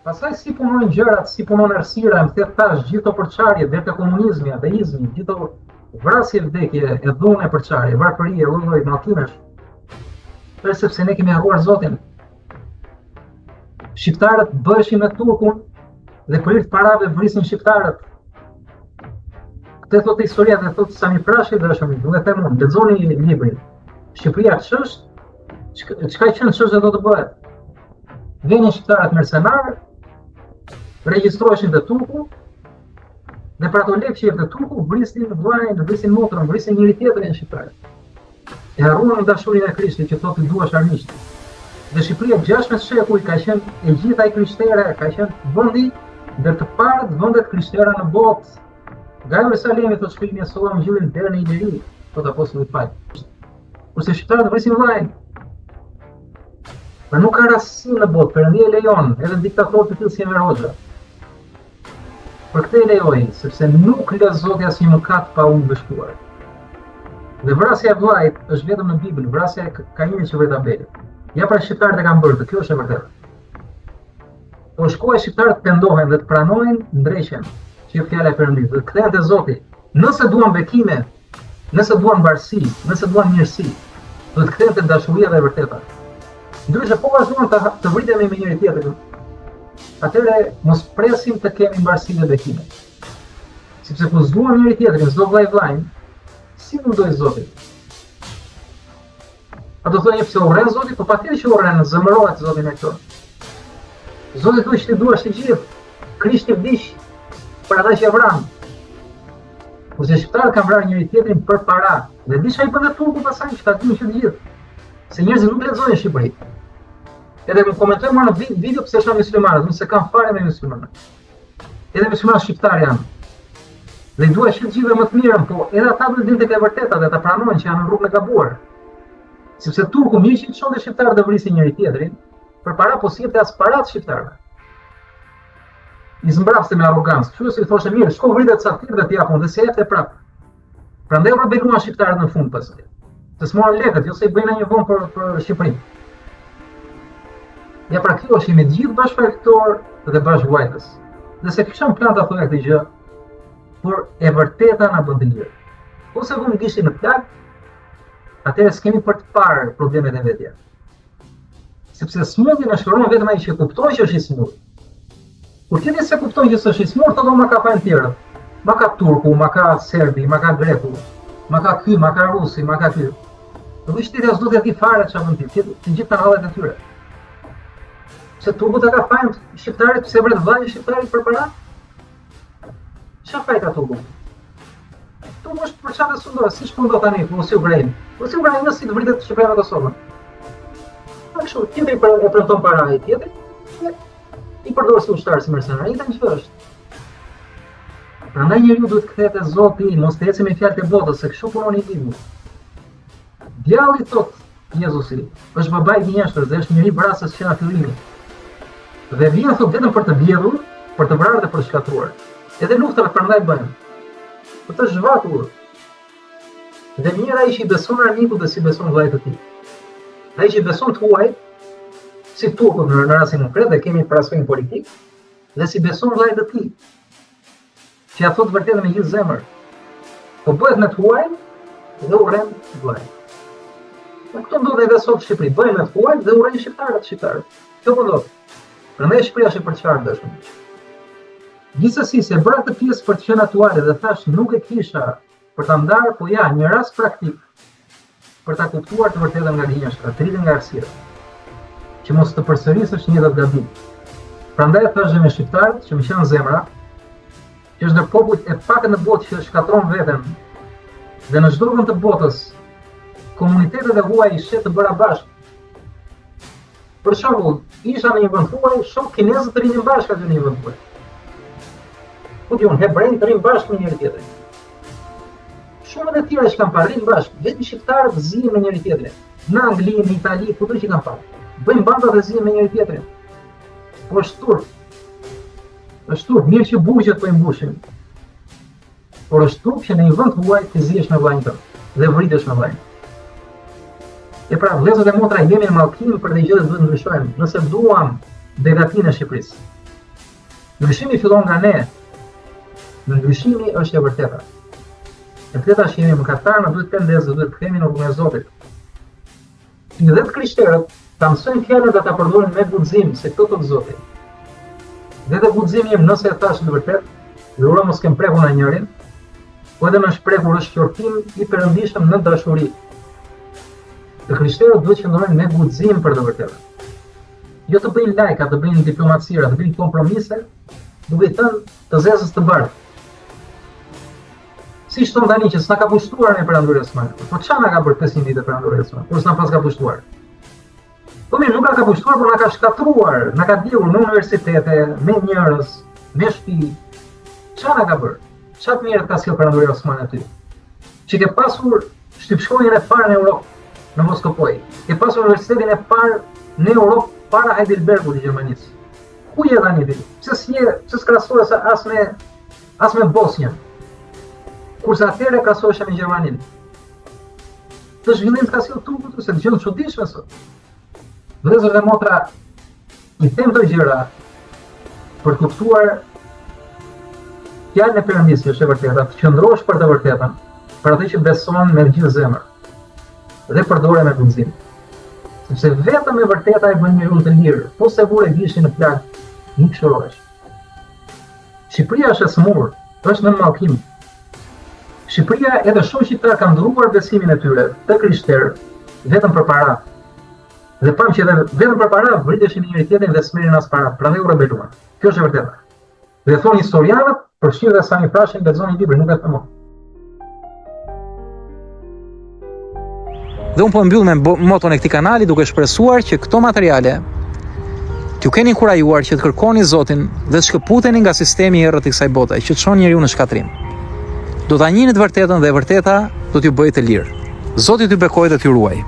Pastaj si punojnë gjërat, si punon errësira, më the tash gjithë këto përçarje, deri te komunizmi, ateizmi, gjithë këto vrasje vdekje, e dhunë e përçarje, varfëri e lloj-lloj mallkimesh. Është sepse ne kemi harruar Zotin. Shqiptarët bëheshin me turkun dhe për hir të parave vrisin shqiptarët. Këtë thotë historia dhe thotë Sami Frashëri dhe është nuk e them unë, lexoni librin. Shqipëria ç'është? Ç'ka qenë ç'është dhe do të bëhet? Venin shqiptarët mercenarë, regjistroheshin te turku, dhe për ato lekë që jepte turku, vrisnin vllain, vrisnin motrën, vrisnin njëri tjetrin shqiptarët. E harruan dashurinë e Krishtit që thotë të duash armiqtë. Dhe Shqipëria 16 shekuj ka qenë e gjitha e krishtere, ka qenë vendi ndër të parët vende të krishtera në botë. Nga Jerusalemi thotë shkrimi e solla ungjillin deri në Iliri, thotë apostulli Pal. Kurse shqiptarët vrisin vllain. Por nuk ka rastësi në botë, Perëndia e lejon edhe diktatorë të tillë si Enver Hoxha. Për këtë e lejoi, sepse nuk lë Zoti asnjë mëkat pa u ndëshkuar. Dhe vrasja e vllait është vetëm në Bibël, vrasja e Kainit që vret Abelin. Ja pra shqiptarët e kanë bërë, dhe kjo është e vërtetë. Po është koha shqiptarët të pendohen dhe të pranojnë ndreqjen, që është fjala e Perëndisë, dhe të kthehen te Zoti. Nëse duan bekime, Nëse duan mbarësi, nëse duan mirësi, duhet të kthehen te dashuria dhe e vërteta. Ndryshe po vazhduam të, të vritemi me njëri tjetrin, atëherë mos presim të kemi mbarësi dhe bekime. Sepse kur s'duam njëri tjetrin, s'do vllai vllain, si mund dojë Zoti? A do thonë pse urren Zoti? Po patjetër që urren, zemërohet Zoti me këto. Zoti thotë që t'i duash të gjithë. Krishti vdiq për ata që e vranë. Kurse shqiptarët kanë vrarë njëri tjetrin për para. Dhe di çfarë i bënte turku pastaj që ta dinë që të gjithë. Se njerëzit nuk lexojnë në Shqipëri. Edhe më komentojnë mua në video pse shan muslimanët, unë s'e kam fare me muslimanët. Edhe muslimanët shqiptarë janë. Dhe i dua që të gjithëve më të mirën, po edhe ata duhet të vinë tek e vërteta dhe ta pranojnë që janë në rrugën e gabuar. Sepse turku mirë që i çonte shqiptarët të vrisin njëri tjetrin, për para po s'i jepte as paratë shqiptarëve. I zmbrapste me arrogancë, kështu si i thoshte mirë, shko vrite ca tjerë dhe t'i jap unë dhe s'i jepte prapë. Prandaj u rebeluan shqiptarët në fund pastaj. Se s'morën lekët, jo se i bëjnë një vonë për për Shqipërinë. Ja pra kjo është jemi të gjithë bashkëfajtorë dhe bashkëvuajtës. Dhe s'e kisha në plan ta thoja këtë gjë, por e vërteta na bën të lirë. Po s'e vëmë gishtin në plagë, atëherë s'kemi për të parë problemet e vetja. Sepse smundjen e shëron vetëm ai që kupton që është i smur. Kur tjetri s'e kupton që s'është i smur, thotë ma ka fajin tjerët. Ma ka turku, ma ka serbi, ma ka greku, ma ka ky, ma ka rusi, ma ka ky. Dhe që tjetri as do t'ia di fare çfarë bën ti, të gjithë kanë hallet e tyre. Pse turku ta ka fajin shqiptarit, pse vret vllain shqiptarit për para? Çfarë faj ka turku? Turku është për çfarë sundo, siç po ndodh tani, Rusi Ukrainë. Rusi Ukrainë si të vritet Shqipëria me Kosovën. Po kështu, tjetri për e premton para ai tjetri, i përdor si ushtar si mercenar, i tani çfarë është? Prandaj njeriu duhet të kthehet te Zoti, mos të ecë me fjalët e botës, se kështu punon i ligu. Djalli thot Jezusi, është babai i gënjeshtrës dhe është njeri vrasës që nga fillimi. Dhe vjen thot vetëm për të vjedhur, për të vrarë dhe për të shkatërruar. Edhe luftërat prandaj bëhen. Për të zhvatur. Dhe mjerë ai që i beson armikut dhe s'i beson vëllait të tij. Ai që i beson të huajt, si turkut në rastin konkret dhe kemi për aspektin politik, dhe s'i beson vëllait të tij. Që ia thotë vërtetën me gjithë zemër. Po bëhet me të huajin dhe urren vëllain. Po këto ndodh edhe sot në Shqipëri, bëhen me të huajin dhe urren shqiptarët, shqiptarët. Kjo po ndodh. Prandaj Shqipëria është e përçarë dashur. Gjithsesi se bëra këtë pjesë për të qenë aktuale dhe thash nuk e kisha për ta ndarë, po ja, një rast praktik për ta kuptuar të vërtetën nga gënjeshtra, dritën nga errësira. Që mos të përsërisësh njëjtat gabim. Prandaj e thashë me shqiptarët që më qan zemra, që është ndër popujt e pakët në botë që shkatërron veten dhe në çdo vend të botës komunitetet e huaja i sheh të bëra bashkë. Për shembull, isha në një vend huaj, shoh kinezët rrinin bashkë aty në një vend huaj. Ku di unë, hebrenjtë rrinë bashkë me njëri tjetrin. Shumë edhe tjera që kam parë, rrinë bashkë, vetëm shqiptarët zihen me njëri tjetrin. Në Angli, në Itali, kudo që kam parë. Bëjnë banda dhe zihen me njëri tjetrin. Po është turp. Është turp, mirë që burgjet po i mbushin. Por është turp që në një vend huaj të zihesh me vëllain tënd dhe vritesh me vëllain. E pra, vëllezër dhe motra jemi në mallkim për dhe gjë dhe duhet ndryshojmë, nëse duam begatinë e Shqipërisë. Ndryshimi fillon nga ne. Dhe ndryshimi është e vërteta. E vërteta është që jemi mëkatarë, na duhet pendesë dhe duhet të kthehemi në rrugën e Zotit. Dhe të krishterët ta mësojnë fjalën dhe ta përdorin me guxim, se këtë thotë Zoti. Dhe dhe guximi im nëse e thashë të vërtetë, dhe uroj mos kem prekur ndonjërin, po edhe më është prekur është qortim i perëndishëm në dashuri. Të krishterët duhet të qëndrojnë me guxim për të vërtetën. Jo të bëjnë lajka, të bëjnë diplomacira, të bëjnë kompromise, duke i thënë të zezës të bardhë. Siç thonë tani që s'na ka pushtuar ne perandoria osmane. Po ça na ka bërë 500 vite perandoria osmane? Por s'na paska pushtuar. Po mirë, nuk na ka pushtuar, por na ka shkatërruar, na ka djegur me universitete, me njerëz, me shtëpi. Ça na ka bërë? Ça të mirë të ka sjellë perandoria osmane ty? Që ke pasur shtypshkronjën e parë në Europë, në Voskopojë. Ke pasur universitetin e parë në Europë para Heidelbergut të Gjermanisë. Ku je tani ti? Pse s'je, pse s'krahasohesh as me as me Bosnjën? Kurse atëherë krahasoheshe me Gjermaninë. Këtë zhvillim të ka sjellë turku se gjë të çuditshme sot. Vëllezër dhe motra, i them këto gjëra për të kuptuar fjalën e Perëndisë që është e vërteta, të qëndrosh për të vërtetën, për atë që beson me gjithë zemër dhe përdore me guxim. Sepse vetëm e vërteta e bën njeriun të lirë, po s'e vure gishtin në plagë, nuk shërohesh. Shqipëria është e sëmurë, është nën mallkim. Shqipëria edhe shumë shqiptarë kanë ndërruar besimin e tyre të krishterë vetëm për para. Dhe pamë që edhe vetëm për para vriteshin me njëri-tjetrin dhe s'merrin as para, prandaj u rebeluan. Kjo është e vërteta. Dhe thonë historianët, përfshirë dhe Sami Frashërin, lexoni librin, nuk e them unë. Dhe unë po mbyll me moton e këtij kanali duke shpresuar që këto materiale t'ju kenë inkurajuar që të kërkoni Zotin dhe të shkëputeni nga sistemi i errët i kësaj bote që çon njeriun në shkatërrim. Do ta njihni të vërtetën dhe e vërteta do t'ju bëjë të lirë. Zoti t'ju bekojë dhe t'ju ruajë.